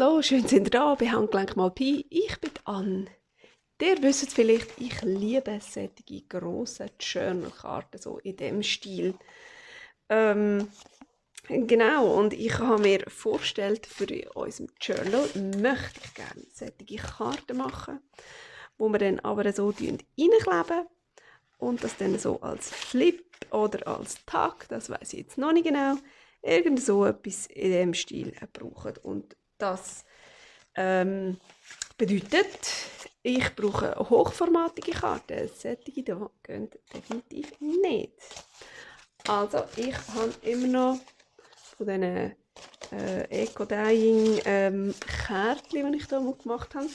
Hallo, schön sind ihr da bei Handgelenk mal Pi. Ich bin Anne. Ihr wisst es vielleicht, ich liebe solche grossen Journalkarten, so in diesem Stil. Genau, und ich habe mir vorgestellt, für unserem Journal möchte ich gerne solche Karten machen, wo wir dann aber so reinkleben und das dann so als Flip oder als Tag, das weiß ich jetzt noch nicht genau, irgend so etwas in diesem Stil brauchen. Und das bedeutet, ich brauche eine hochformatige Karte. Solche hier gehen definitiv nicht. Also, ich habe immer noch von diesen Eco-Dyeing-Kärtchen, die ich hier gemacht habe.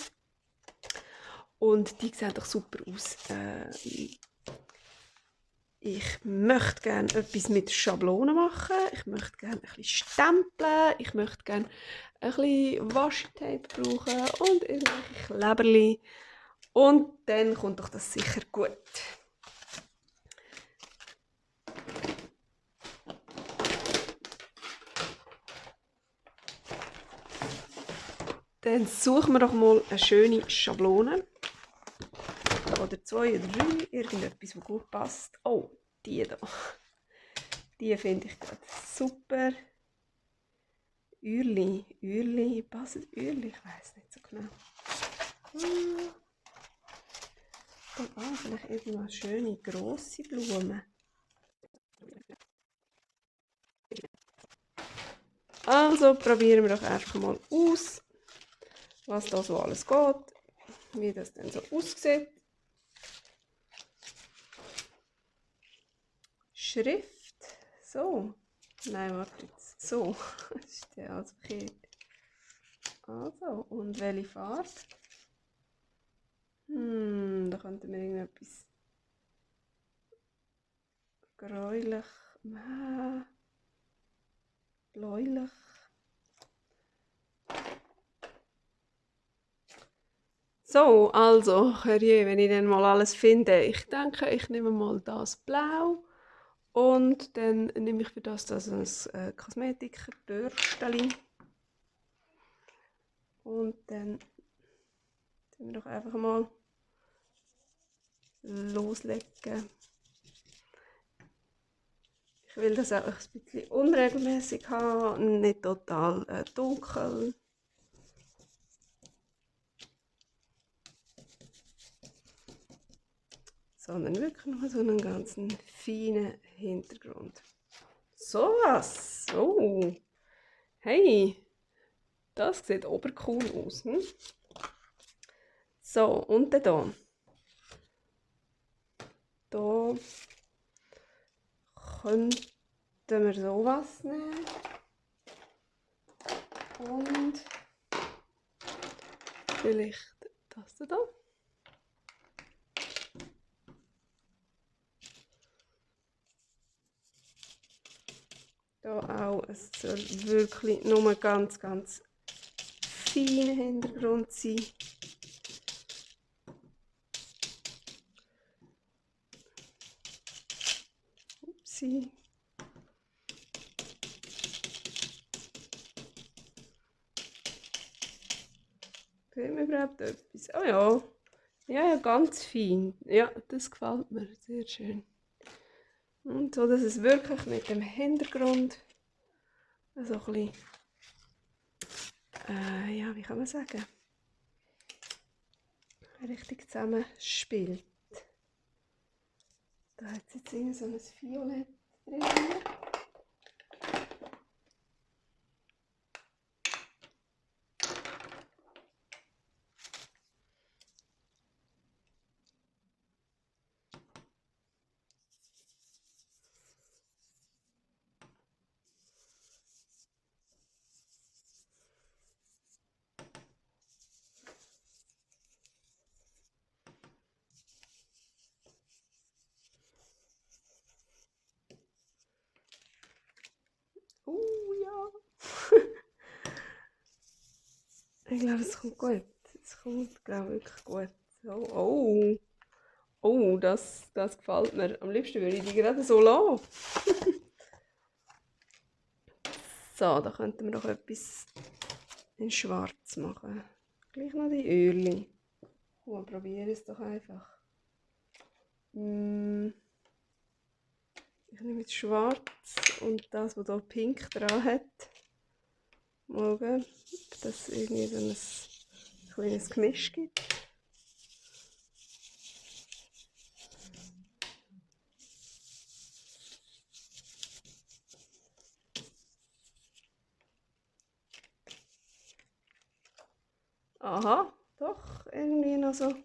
Und die sehen doch super aus. Ich möchte gerne etwas mit Schablonen machen. Ich möchte gerne ein bisschen stempeln. Ich möchte gerne ein bisschen Washi-Tape brauchen und irgendwelche Kleberli. Und dann kommt doch das sicher gut. Dann suchen wir doch mal eine schöne Schablone. Oder 2 oder 3, irgendetwas, das gut passt. Oh, die hier. Die finde ich gerade super. Ürli, passt Ürli? Ich weiß nicht so genau. Vielleicht irgendwas schöne, grosse Blumen. Also probieren wir doch einfach mal aus, was da so alles geht, wie das dann so aussieht. Schrift, so, nein, warte jetzt, so, das ist ja alles verkehrt. Also, und welche Farbe? Da könnten wir irgendetwas gräulich, bläulich. So, also, wenn ich dann mal alles finde, ich denke, ich nehme mal das Blau und dann nehme ich für das ein Kosmetikbürstchen. Und dann tun wir doch einfach mal loslegen. Ich will das auch ein bisschen unregelmäßig haben, nicht total dunkel. Sondern wirklich noch so einen ganz feinen Hintergrund. So was! Oh! Hey! Das sieht obercool aus. Hm? So, und dann hier könnten wir sowas nehmen. Und vielleicht das da. Da auch, es soll wirklich nur ganz feiner Hintergrund sein. Upsi. Sehen wir überhaupt etwas? Oh ja. Ja, ganz fein. Ja, das gefällt mir. Sehr schön. Und so, dass es wirklich mit dem Hintergrund so ein bisschen, ja, wie kann man sagen, richtig zusammenspielt. Da hat es jetzt irgendwie so ein Violett drin. Ja. Ich glaube, es kommt gut. Es kommt, glaube ich, wirklich gut. So, oh, das gefällt mir. Am liebsten würde ich die gerade so lassen. So, da könnten wir noch etwas in schwarz machen. Gleich noch die Öhrchen. Oh, probiere es doch einfach. Ich nehme jetzt schwarz und das, was hier pink dran hat. Mal schauen, ob das irgendwie so ein kleines Gemisch gibt. Aha, doch, irgendwie noch so.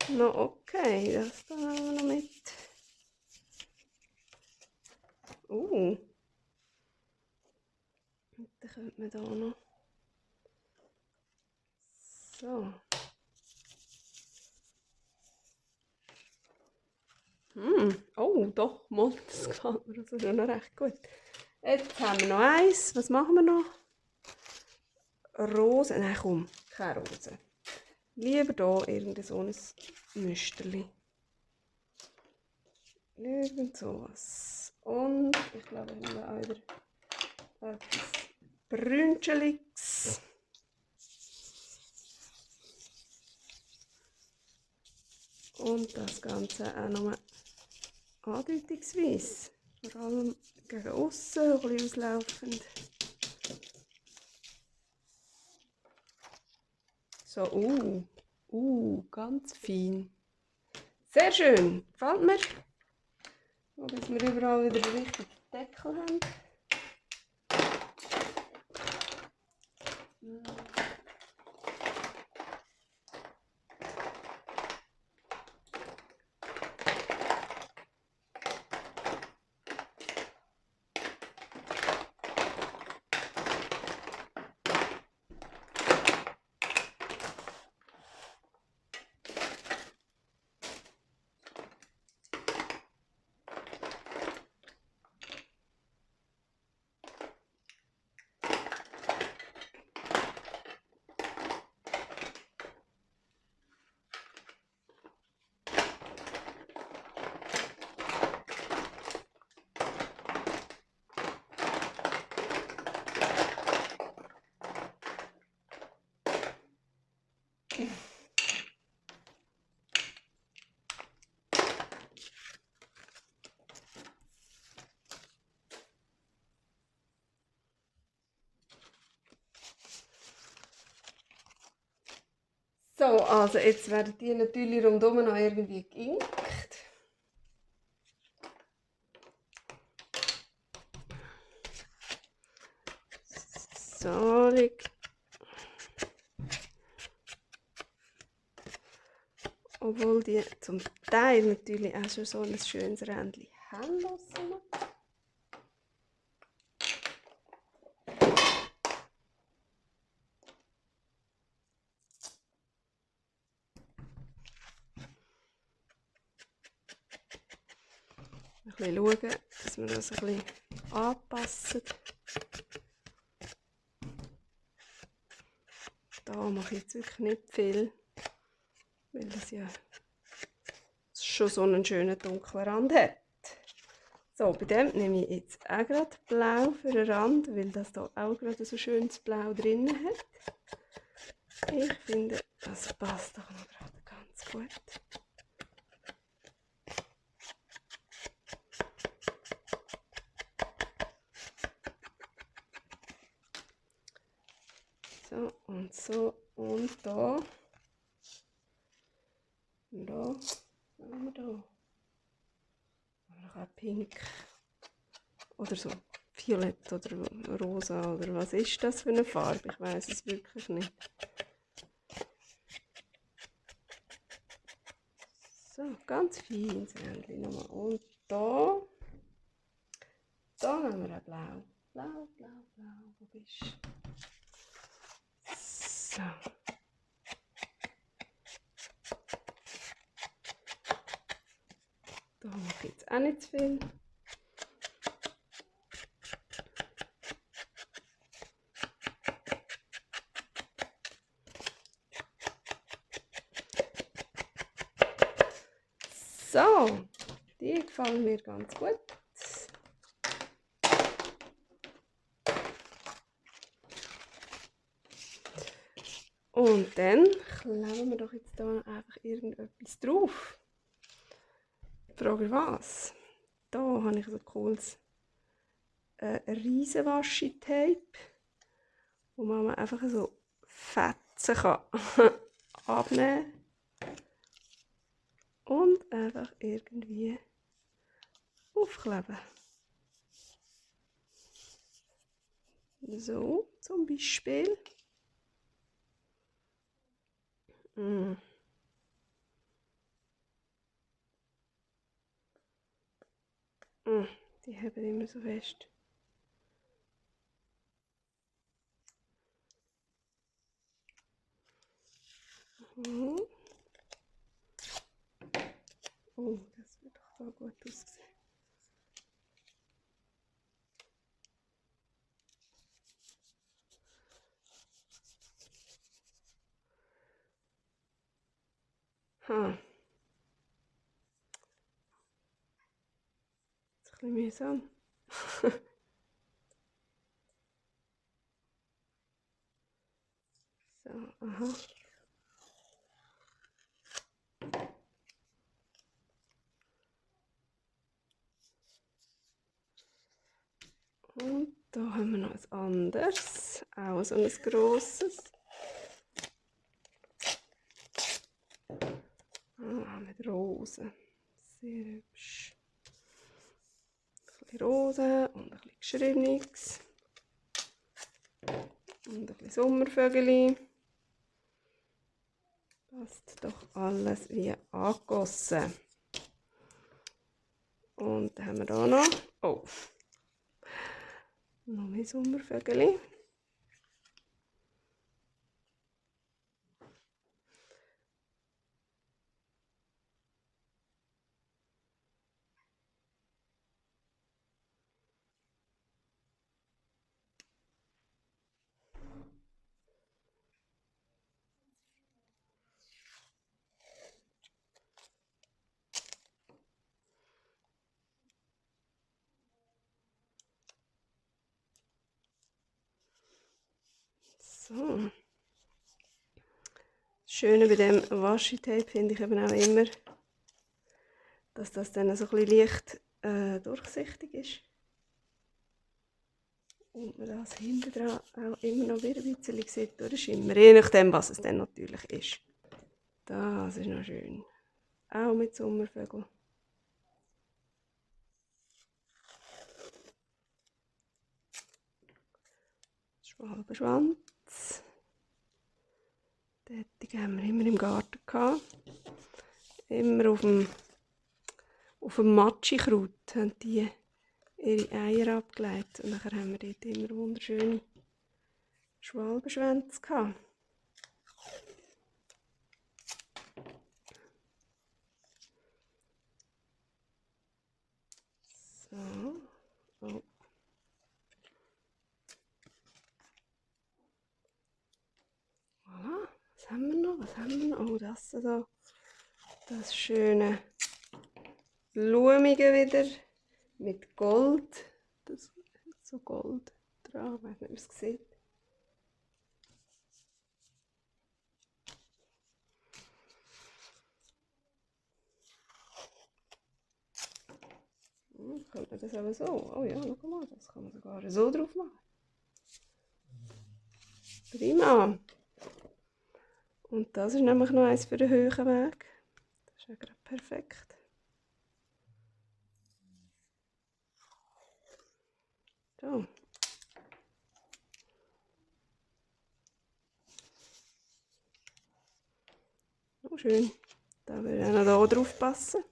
Noch okay, das da nehmen wir noch mit. Und dann könnte man da noch. So. Oh, doch, mal, das gefällt mir also schon noch recht gut. Jetzt haben wir noch eins. Was machen wir noch? Rose. Nein, komm, keine Rose. Lieber hier irgend so ein Müsterli. Irgend sowas. Und ich glaube, wir haben auch wieder etwas Brünscheliges. Und das Ganze auch nochmal andeutungsweise. Vor allem gegen aussen, ein bisschen auslaufend. So, ganz fein. Sehr schön, gefällt mir. So, dass wir überall wieder den richtigen Deckel haben. So, also jetzt werden die natürlich rundum noch irgendwie geinkt. So, liegt. Obwohl die zum Teil natürlich auch schon so ein schönes Rändchen haben lassen. Ein bisschen schauen, dass wir das ein bisschen anpassen. Da mache ich jetzt wirklich nicht viel, weil das ja schon so einen schönen dunklen Rand hat. So, bei dem nehme ich jetzt auch gerade Blau für den Rand, weil das hier auch gerade so schönes Blau drin hat. Ich finde, das passt doch noch gerade ganz gut. So und so und da. Und da. Was haben wir da? Noch ein Pink. Oder so. Violett oder rosa oder was ist das für eine Farbe? Ich weiß es wirklich nicht. So, ganz feines Rändchen nochmal. Und da nehmen wir ein Blau. Blau, blau, blau. Wo bist du? So. Da mache ich jetzt auch nicht zu viel. So, die gefallen mir ganz gut. Und dann kleben wir doch jetzt da einfach irgendetwas drauf. Die Frage ist was? Da habe ich so ein cooles Riesenwaschi-Tape, wo man einfach so Fetzen kann abnehmen und einfach irgendwie aufkleben. So, zum Beispiel. Die haben immer so fest. Oh, das wird doch da gut aussehen. Ha. Das ist ein bisschen mühsam. So, aha. Und da haben wir noch ein anderes, auch so ein grosses. Mit Rosen. Sehr hübsch. Ein bisschen Rosen und ein bisschen Geschriebenes. Und ein bisschen Sommervögel. Passt doch alles wie angegossen. Und dann haben wir hier noch, oh, noch mehr Sommervögel. So. Das Schöne bei dem Washi-Tape finde ich eben auch immer, dass das dann so ein bisschen leicht durchsichtig ist. Und man das hinten dran auch immer noch wieder ein bisschen sieht durch den Schimmer, je nachdem, was es dann natürlich ist. Das ist noch schön. Auch mit Sommervögeln. Schwalbenschwanz. Die haben wir immer im Garten gehabt. Immer auf dem Matschikraut haben die ihre Eier abgelegt. Und nachher haben wir dort immer wunderschöne Schwalbenschwänze gehabt. So. Oh. Voilà. Was haben wir noch? Was haben wir noch? Oh, das da. Das schöne Blumige wieder mit Gold. Das ist so Gold dran. Ich weiß nicht, ob ihr es seht. Könnte man das aber so? Oh ja, schau mal, das kann man sogar so drauf machen. Prima. Und das ist nämlich noch eins für den höheren Weg. Das ist ja gerade perfekt. So. Oh, schön. Da würde auch noch hier drauf passen.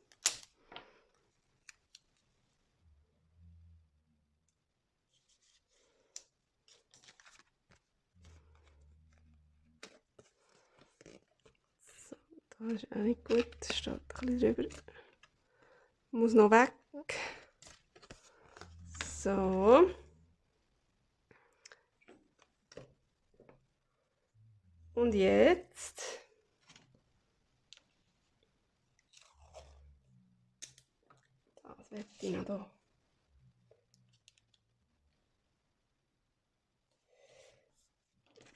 So, da ist auch nicht gut. Das steht ein bisschen drüber. Muss noch weg. So. Und jetzt das werde ich noch da.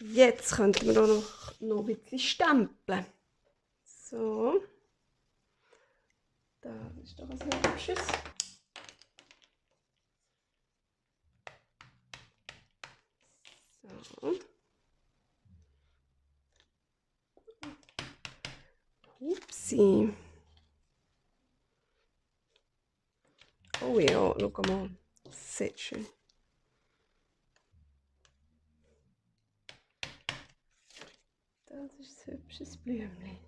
Jetzt könnten wir auch noch ein bisschen stempeln. So. Das ist doch was Hübsches. So. Upsi. Oh ja, schau mal. Sehr schön. Das ist ein hübsches Blümchen.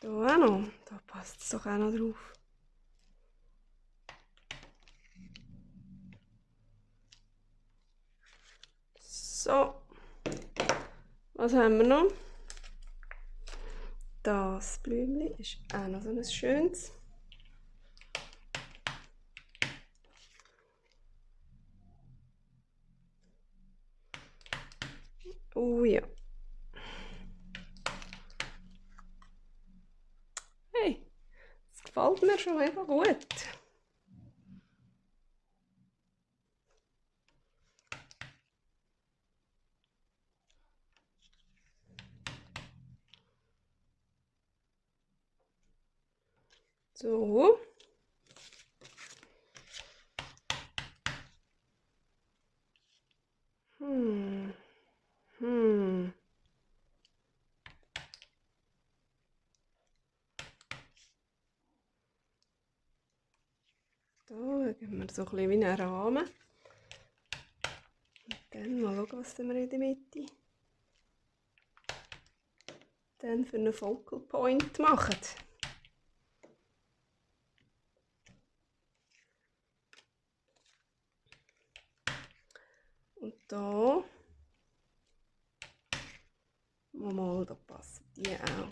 Da auch noch. Da passt es doch auch noch drauf. So. Was haben wir noch? Das Blümchen ist auch noch so ein schönes. Oh ja. Hey, das gefällt mir schon mega gut. So. Hm. Da geben wir so ein bisschen wie einen Rahmen. Und dann mal schauen, was wir in der Mitte dann für einen Focal Point machen. Und da mal, da passen die auch.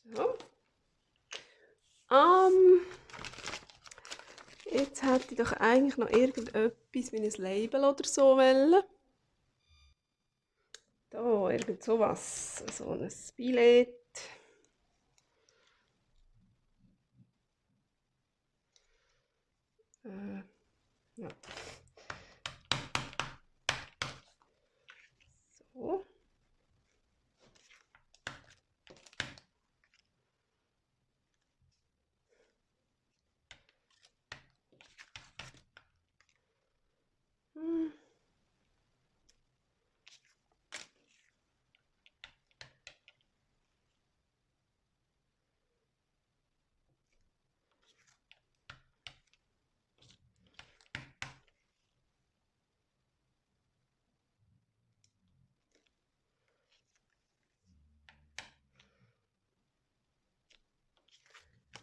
So. Jetzt hätte ich doch eigentlich noch irgendetwas wie ein Label oder so wollen. Da, irgend sowas. So ein Billett. Ja. So.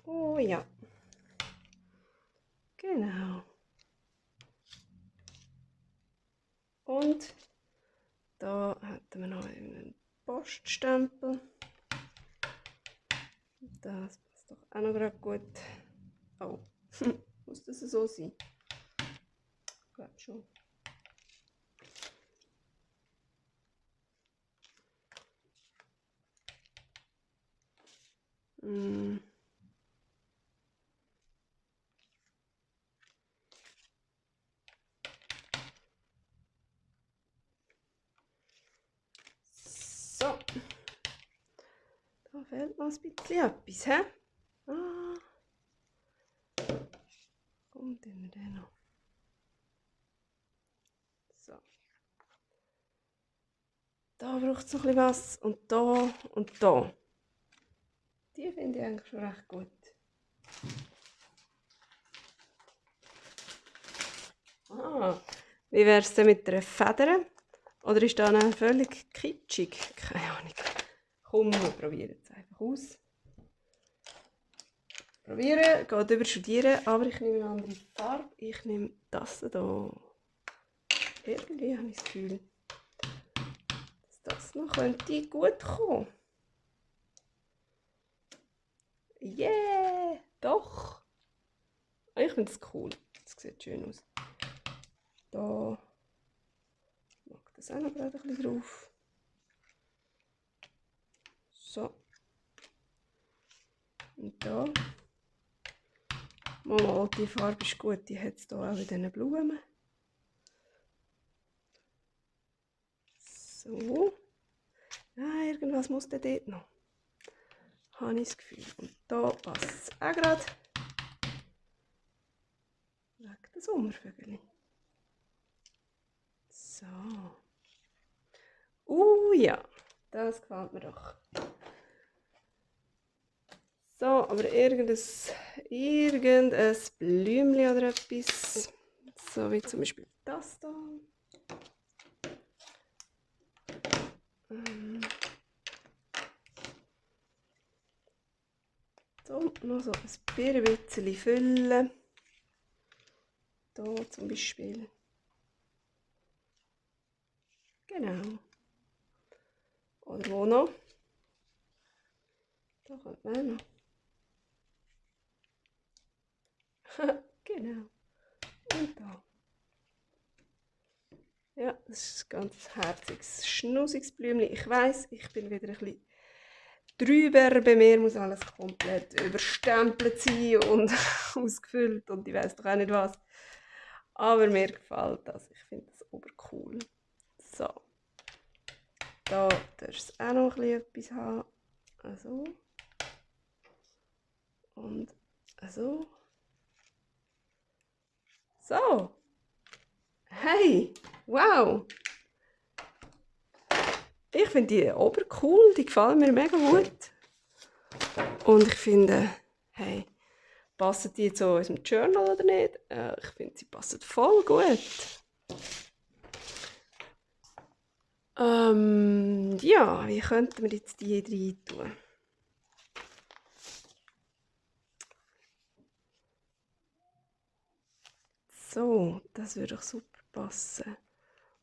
Oh ja. Genau. Und da hätten wir noch einen Poststempel. Das passt doch auch noch gerade gut. Oh, muss das so sein? Ich glaube schon. So. Da fehlt noch ein bisschen etwas, hä? Ah. Kommt immer der noch. So. Da braucht es noch ein bisschen was. Und da und da. Die finde ich eigentlich schon recht gut. Ah, wie wäre es denn mit einer Feder? Oder ist das völlig kitschig? Keine Ahnung. Komm, wir probieren es einfach aus. Probieren, geht überstudieren, aber ich nehme eine andere Farbe. Ich nehme das hier. Irgendwie habe ich das Gefühl, dass das noch könnte gut kommen. Yeah! Doch! Ich finde es cool. Das sieht schön aus. Da mag das auch noch gerade ein bisschen drauf. So. Und da. Mal, die Farbe ist gut, die hat es hier auch in diesen Blumen. So. Ah, irgendwas muss da dort noch. Habe ich das Gefühl. Und da passt es auch gerade. Weg das Sommervögel. So. Ja, das gefällt mir doch. So, aber irgendein Blümchen oder etwas. So wie zum Beispiel das da. So, noch so ein bisschen füllen. Hier zum Beispiel. Genau. Oder wo noch? Da kommt man noch. Genau. Und da. Ja, das ist ein ganz herziges, schnusiges Blümchen. Ich weiss, ich bin wieder ein bisschen drüber. Bei mir muss alles komplett überstempelt sein und ausgefüllt und ich weiss doch auch nicht was. Aber mir gefällt das. Ich finde das obercool. So. Da darfst du auch noch ein bisschen etwas haben. Also. Und so. So. Hey, wow. Ich finde die obercool, die gefallen mir mega gut. Und ich finde, hey, passen die zu unserem Journal oder nicht? Ich finde, sie passen voll gut. Ja, wie könnten wir jetzt die rein tun? So, das würde doch super passen.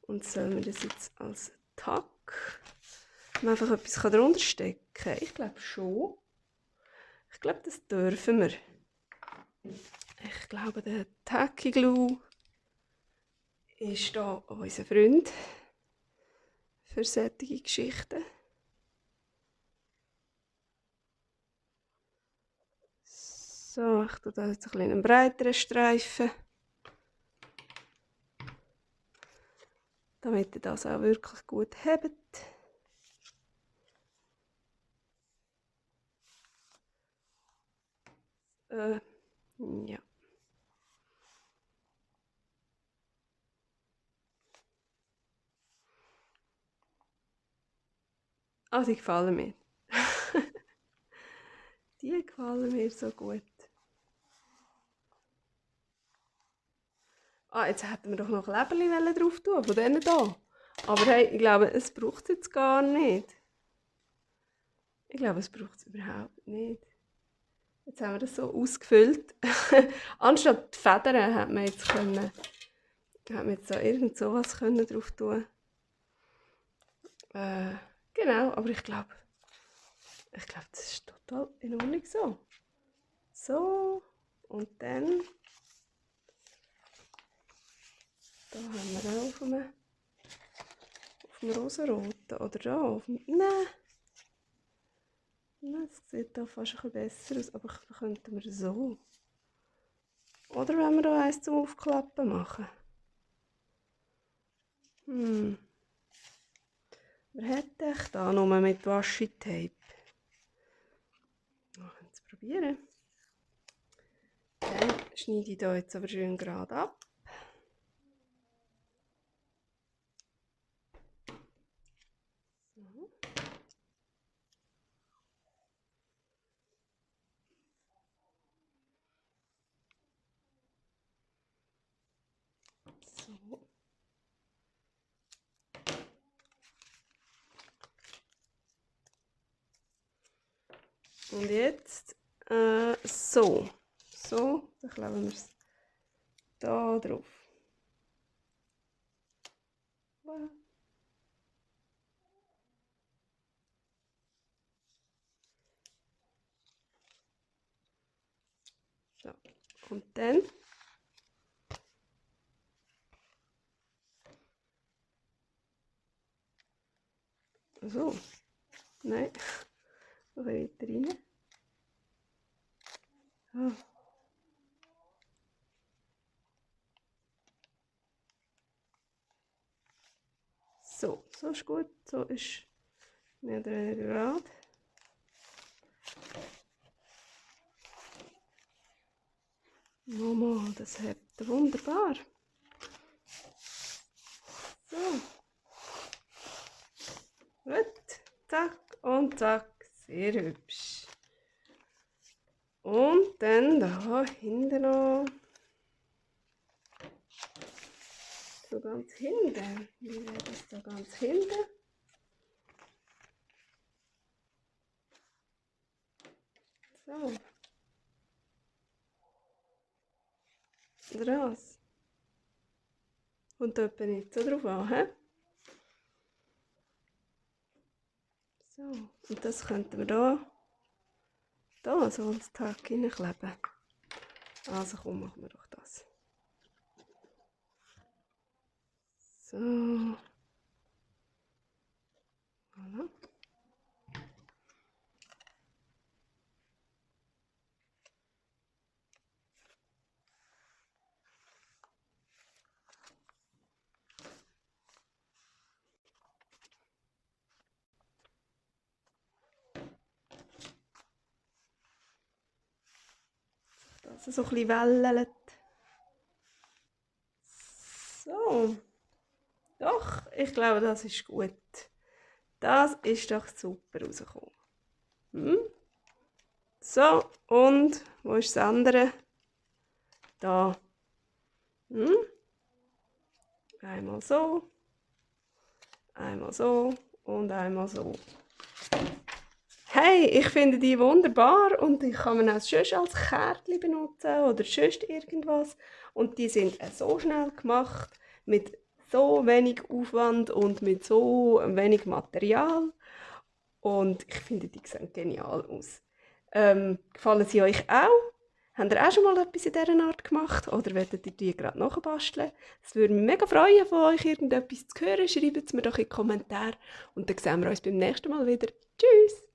Und sollen wir das jetzt als Tag einfach etwas darunter stecken kann? Ich glaube schon. Ich glaube, das dürfen wir. Ich glaube, der Tacky Glue ist da unser Freund für solche Geschichten. So, ich tue da jetzt einen breiteren Streifen, damit ihr das auch wirklich gut habt. Ja. Ah, die gefallen mir. Die gefallen mir so gut. Ah, jetzt hätten wir doch noch Leberli drauf tun, von denen hier. Aber hey, ich glaube, es braucht es jetzt gar nicht. Ich glaube, es braucht es überhaupt nicht. Jetzt haben wir das so ausgefüllt. Anstatt die Federn hat man jetzt da irgend sowas drauf tun. Genau, aber ich glaube, das ist total in Ordnung so. So, und dann da haben wir auch auf dem rosaroten oder da auf dem, nein, das sieht da fast ein bisschen besser aus, aber könnten wir so. Oder wenn wir da eins zum Aufklappen machen. Wer hätte ich da nur mit Washi-Tape? Wir können es probieren. Dann schneide ich da jetzt aber schön gerade ab. So. Und jetzt so. So, dann kleben wir es da drauf. Voilà. So. Und dann So. Nein. So weiter rein. Ah. So, so ist gut. So ist mehr oder weniger gerade. Mama, das hebt wunderbar. So. Gut. Zack und zack. Sehr hübsch. Und dann da hinten noch. So ganz hinten. Wie wäre das da ganz hinten? So. Das. Und etwa nicht so drauf an, he? So. Und das könnten wir da so als Tag hineinkleben. Also komm, machen wir doch das. So. Voilà. Dass es so ein bisschen wellelt. So. Doch, ich glaube, das ist gut. Das ist doch super rausgekommen. Hm? So, und wo ist das andere? Da. Hm? Einmal so und einmal so. Hey, ich finde die wunderbar und ich kann man auch sonst als Kärtchen benutzen oder sonst irgendwas. Und die sind so schnell gemacht, mit so wenig Aufwand und mit so wenig Material. Und ich finde, die sehen genial aus. Gefallen sie euch auch? Habt ihr auch schon mal etwas in dieser Art gemacht? Oder wollt ihr die gerade nachbasteln? Es würde mich mega freuen, von euch irgendetwas zu hören. Schreibt es mir doch in die Kommentare. Und dann sehen wir uns beim nächsten Mal wieder. Tschüss!